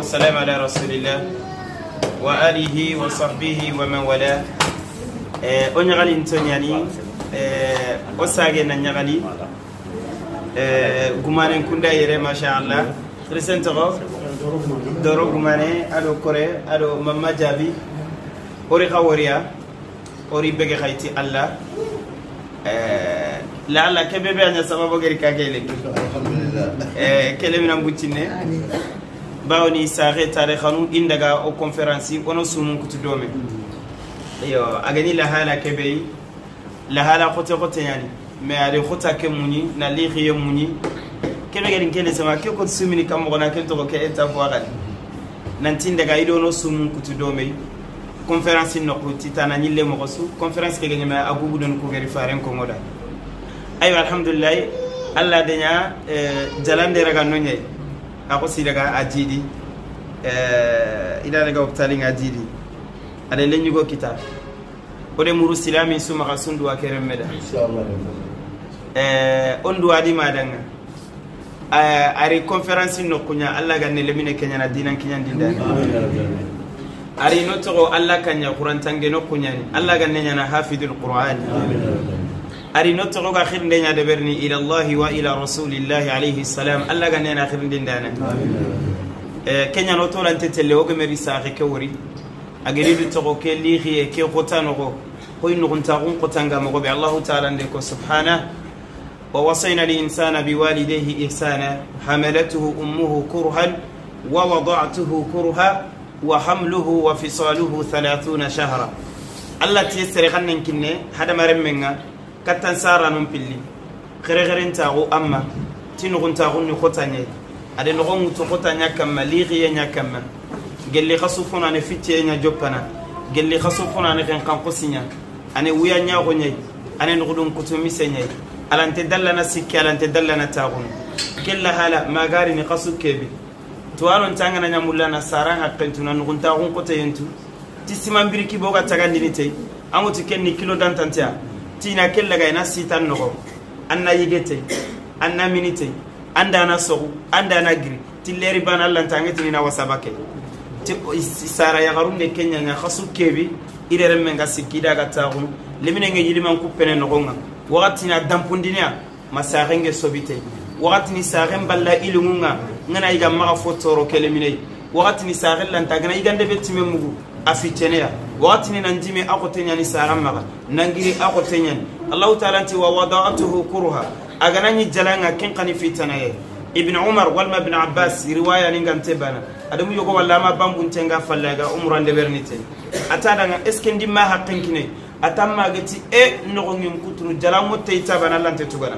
والسلام على رسول الله وآله وصحبه ومن والاه. أنيغالي انتونياني أساغي نانيغالي غمانين كوندا يري ما شاء الله ريسنتو دورو غماني أدو كوري أدو ماما جابي أوري خاوريا أوري بيغي خايتي الله لا لا كبيبي أنا سبب غير كاكيلك الحمد لله كلمنا مبوتينه باوني ساغي تاريخانو إندغا أو كونفرنسي ونو سومون كتدومي أيوة أغني لهالا كبي لهالا خوتي خوتي يعني ما علي خوتا كموني ناليخي يموني كبي غير كيلي سما كي كنت سومني كم غنا كنت كي إنت فواغالي نانتين دغا إيدو نو سومون كتدومي conférence nokku titana ñille moxo su conférence ke gañama a gugudon ku gari faren ko ngoda aywa alhamdulillah alla deña jalande raga no ñay ako si daga a jidi ida daga hôpital nga jidi ade leñugo kita ode muru silami suma xa sundu a kerem meda inshallah on duwa di madanga ari conférence nokku nya alla ganne lemine keñana dinan kiñan dinda ari no togo alla kanya qur'an tange no kunyani alla ganne nyana hafidul qur'an ari no togo ga khirnde nya deberni ila allah wa ila rasulillahi alayhi salam alla ganne na khirnde ndana kenya no to lante telle ogo meri saxe ke wori ageri du togo ke lixiye ke khotano go koy no gunta gun khotanga mo be allah ta'ala nde ko subhana wa wasayna lil insana biwalidayhi ihsana hamalatuhu ummuhu kurhan wa wada'tuhu kurha وحمله وفصاله 30 شهرا الله تيسر غنن كنه هذا مرمنا كتن سارا نمبلي غير غير انتاغو اما تينغون تاغون خوتاني ade nogon to khotanya kamma lixiye nya kamma gelli khasufuna ne fitye nya joppana gelli khasufuna ne kan kan qosinya ane wuya nya gonye ane nugudun kutumi senye alante dallana sikki alante dallana taagun kella hala magari ni khasu kebi tuwanon tangana ñamullana sara hakkentuna nuguntaxun xoteyentu ti simanbiriki boga tagandini tey anŋuti ken ni kilo dantanteya tina ken laga ina sitan noxo an na yige tey an na mini tey an dana soxu an dana giri ti leri bana allanta angetinina wasaba ke ti sara yaxarunde ke ñaña xasu kebi ireren men ga sikki daga taxunu leminenge yiliman ku pene noxonga waxatina danpundinea ma saxenge sobi tey waxatini saxen balla ilingunga ngana iga maga fo toro kelemine waxatini saxen lanta gana igande be time mugu a fiteneya waxatini nanjime a xote ñani saxan maga nangiri a xote ñani allahu taala nti wa wada'atuhu kurha a ganañi jalanga ken xani fitanaye ibn umar walma ibn abbas riwaya ni ngante bana adamu yogo walla ma bambuntenga fallaga umrande berni te ata danga est ce que ndi ma hakken kine atamma gati e noxongim kutunu jalango teyta bana lante tugana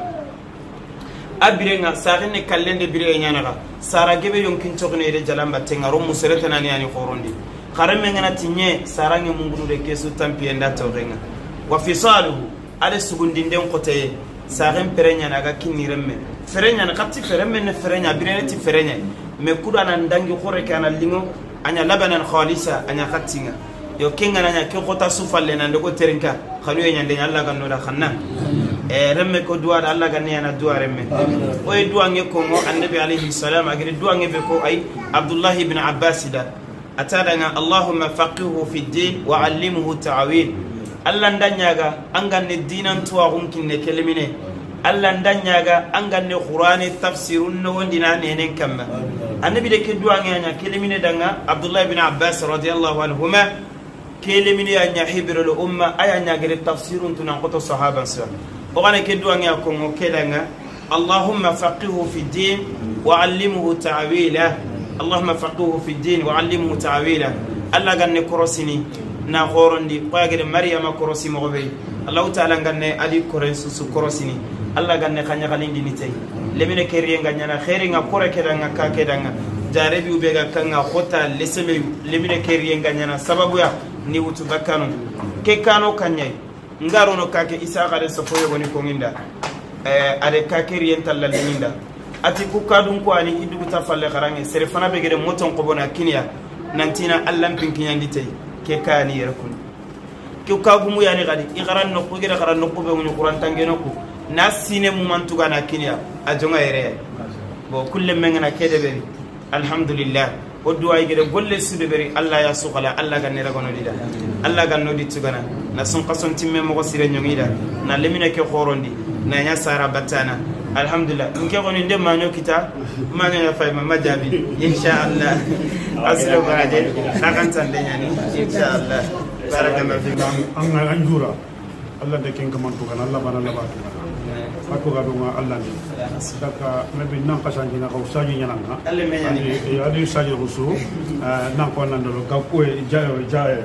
abirenga saxine kallende bire ñanaxa sara gebe yonkin toxine jalamba tenga ro museretanani ani xorondi xarame ngana tiñe sarange mungunude kesu tampiyenda toxenga wa fisaluhu ale sugundinden xoteye saxen pere ñana aga kinniremme fere ñana xatti feremme ne fereña birene ti fereña mais kuɗana ndangi xore ke ana lingo aña labanan xalisa aña xattinga yo kenganaña ke xota sufallena ndego terinka xanuye ñandeña alla gannoda xanna remme ko duwa da Allah ganne yana duwa remme o e duwa nge ko mo annabi alayhi salam agere duwa nge be ko ay Abdullah ibn Abbas da atada nga Allahumma faqihu fi din wa allimhu ta'wil Allah ndanyaga anganne dinan tuwa gunkinne kelimine Allah ndanyaga anganne qur'ani tafsirun no wondina nenen kamma annabi de ke duwa nge anya kelimine danga Abdullah ibn Abbas radiyallahu anhuma kelimine anya hibrul umma aya anya gere tafsirun tunan qoto sahaba sa وغانا كدو انيا كونغو كيدanga اللهم فقهه في الدين وعلمه تعويله اللهم فقهه في الدين وعلمه تعويله الله غني كروسيني نا خوروندي قاغي مريم كروسي مغبي الله تعالى غني علي كورنسو سو كروسيني الله غني خانيا خاليندي نيتي lemine kerriyenga ñana khairinga kore kedanga ka kedanga jarebi ubega kanga khota leseme lemine kerriyenga ñana sababu ya ni wutu bakano ke kano kanyai ngaro no kake isa de sofo yogoni konginda ade kake riental la leninda ati ku kadun ko ani iduguta falle kharange sere fana be gede moton ko bona kinya nantina allam pinkinyandi tay ke kani yerekun ke kagumu yani gadi i garan no ko gede garan no ko be ngoni qur'an tangeno ko na sine mu mantuga na kinya a jonga yere bo kulle mengana kede be alhamdulillah. O duwa igede golle sude beri Allah ya sugala Allah ga nera gono dida Allah ga nodi tugana na son qason timme mo sire nyongida na lemina ke khorondi na nya sara batana alhamdulillah nke goni ndem manyo kita manyo ya fayma majabi inshallah aslo baraje nakan tande nyani inshallah barakallahu fikum an anjura Allah de ken kaman tugana Allah bana la batu ako ga dunga Allah ni saka mebe nan kasanji na kausaji nyana ali ali saji rusu nan ko nan do ga ko jayo jaye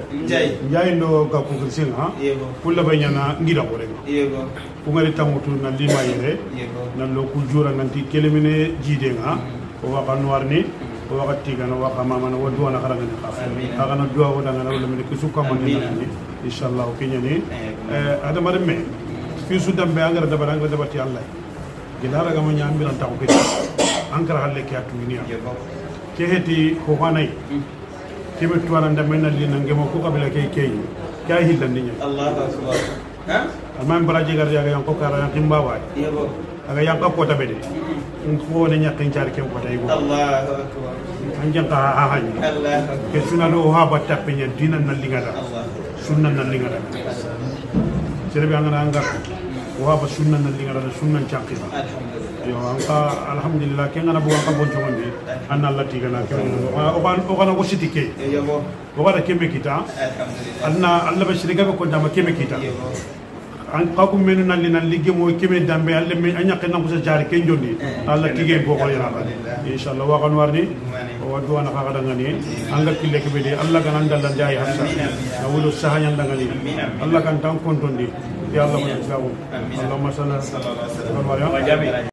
jaye no ga ko kirsin ha kulla bayana ngira ko renga yego ku ngari tamutu na lima yere na lo ku jura nanti kelemine jide nga o wa kanwarni o wa tiga na wa kama na wa duwana karanga ni ka aga na duwa wada na wala mene kusuka man ni inshallah o kenyani adama me fi sudan be angara dabara angara dabati Allah gidara ga mo nyambiran ta ko ke ankara halle ke atunia ke heti ko hanay ke be tuwana ndamena li nangemo ko kabila ke ke kay hilandi nya Allahu akbar ha alman baraji gar yaga yan ko kara yan timba way yebo aga yan ko ko tabede ko ne nya ken char ken ko tay go Allahu akbar anjan ka ha ha ni Allahu akbar ke sunna do ha batta penya dinan nan lingada Allah sunna nan lingada serbe angana angar o ha ba sunna nan lingada sunna chanqi alhamdulillah yo anka alhamdulillah ken ngana bu anka bon chongondi anna Allah tigana ken o kana ko sitike yebo o gara kembe kita alhamdulillah anna Allah ba shirika ko dama kembe kita an ka ko menu nan linan ligge mo kembe dambe alle me anya ken ko sa jari ken jonni Allah tige bo ko yara inshallah wa kan warni o duwana ka kada ngani anga kille kebe de Allah kan andal jaay hassa na wulo sahanya ndangani Allah kan tan kontondi ya Allah mo sabu Allahumma salli ala sallallahu alaihi wa sallam.